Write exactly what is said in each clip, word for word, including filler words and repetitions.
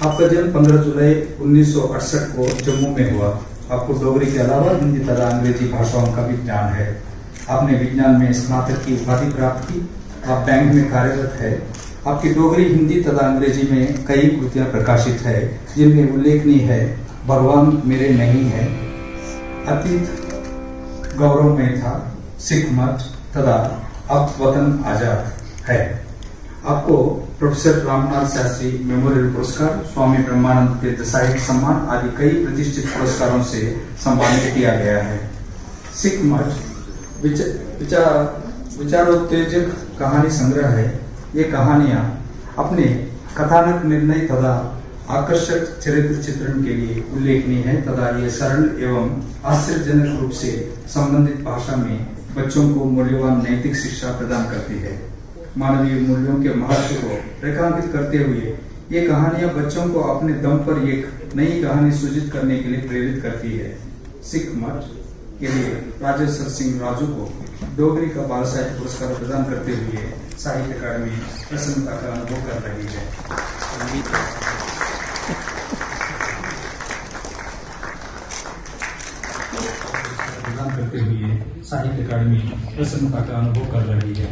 आपका जन्म पन्द्रह जुलाई उन्नीस सौ अड़सठ को जम्मू में हुआ। आपको डोगरी के अलावा हिंदी तथा अंग्रेजी भाषाओं का भी ज्ञान है। आपने विज्ञान में स्नातक की उपाधि प्राप्त की। आप बैंक में कार्यरत है। आपकी डोगरी, हिंदी तथा अंग्रेजी में कई कृतियां प्रकाशित है, जिनमें उल्लेखनीय है भगवान मेरे नहीं है, अतीत गौरवमय था, सिख मठ तथा अब वतन आजाद है। आपको प्रोफेसर रामनाथ शास्त्री मेमोरियल पुरस्कार, स्वामी ब्रह्मानंद तीर्थ साहित्य सम्मान आदि कई प्रतिष्ठित पुरस्कारों से सम्मानित किया गया है। सिख मठ विच-, विचार, विचारोत्तेजक कहानी संग्रह है। ये कहानियां अपने कथानक निर्णय तथा आकर्षक चरित्र चित्रण के लिए उल्लेखनीय है तथा ये सरल एवं आश्चर्यजनक रूप से संबंधित भाषा में बच्चों को मूल्यवान नैतिक शिक्षा प्रदान करती है। मानवीय मूल्यों के महत्व को रेखांकित करते हुए ये कहानियां बच्चों को अपने दम पर एक नई कहानी सृजित करने के लिए प्रेरित करती है। सिख मठ के लिए राजेश्वर सिंह राजू को डोगरी का बाल साहित्य पुरस्कार प्रदान करते हुए साहित्य अकादमी प्रसन्नता का अनुभव कर रही है। प्रदान करते हुए साहित्य अकादमी प्रसन्नता का अनुभव कर रही है।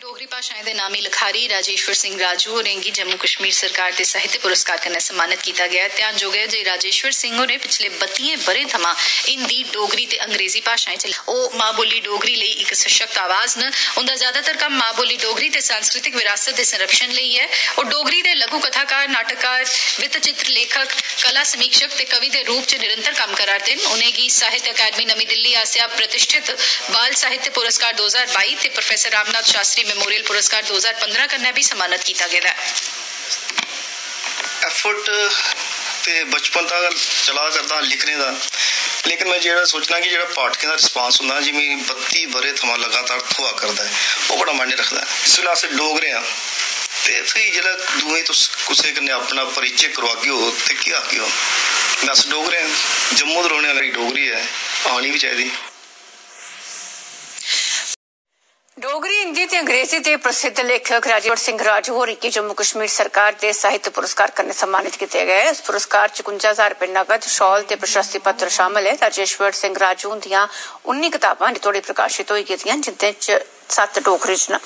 डोगरी भाशाएं दे नामी लखारी राजेश्वर सिंह राजू होरें गी जम्मू कश्मीर सरकार दे साहित्य पुरस्कार कन्नै सम्मानत कीता गेआ ऐ। ध्यानजोग ऐ जे राजेश्वर सिंह होरें पिछले बत्तियें ब'रें थमां हिंदी, डोगरी ते अंग्रेजी भाशाएं च ओह् मां बोली डोगरी लेई इक सशक्त आवाज न। उंदा ज्यादातर कम्म मां बोली डोगरी ते सांस्कृतिक विरासत दे संरक्षण लेई ऐ। ओह् डोगरी दे लघु कथाकार, नाटककार, वित्त चित्र लेखक, कला समीक्षक ते कवि दे रूप च निरंतर कम्म करा 'रदे न। उ'नेंगी साहित्य अकादमी नमीं दिल्ली आसेआ प्रतिष्ठित बाल साहित्य पुरस्कार दो ज्हार बाई ते प्रोफेसर रामनाथ शास्त्री मेमोरियल पुरस्कार दो ज्हार पंदरां कन्नै बी सम्मानत कीता गेदा ऐ। एफर्ट ते बचपन दा गै चला करदा हा लिखने दा। लेकिन में जेह्ड़ा सोचना कि जेह्ड़ा पाठकें दा रिस्पांस होंदा ना जी, मिगी बत्ती ब'रे थमां लगातार थ्होआ करदा ऐ, ओह् बड़ा मायने रखदा ऐ। इस बेल्लै अस डोगरे आं, ते फ्ही जेल्लै दूएं तुस कुसै कन्नै अपना परिचय करोआगे ओ ते केह् आखगे ओ? में अस डोगरे आं, जम्मू दे रौह्ने आह्ले, डोगरी ऐ, आनी बी चाहिदी। डोगरी, हिंदी ते अंग्रेजी दे प्रसिद्ध लेखक राजेश्वर सिंह राजू होरें गी जम्मू कश्मीर सरकार दे साहित्य पुरस्कार कन्नै सम्मानित कीता गेआ ऐ। इस पुरस्कार च कुंजा ज्हार रपेऽ नगद, शाल ते प्रशस्ति पत्र शामल ऐ। राजेश्वर सिंह राजू हुंदियां उन्नी कताबां अजें तोड़ी प्रकाशत होई गेदियां न, जिंदे च सत्त डोगरी च न।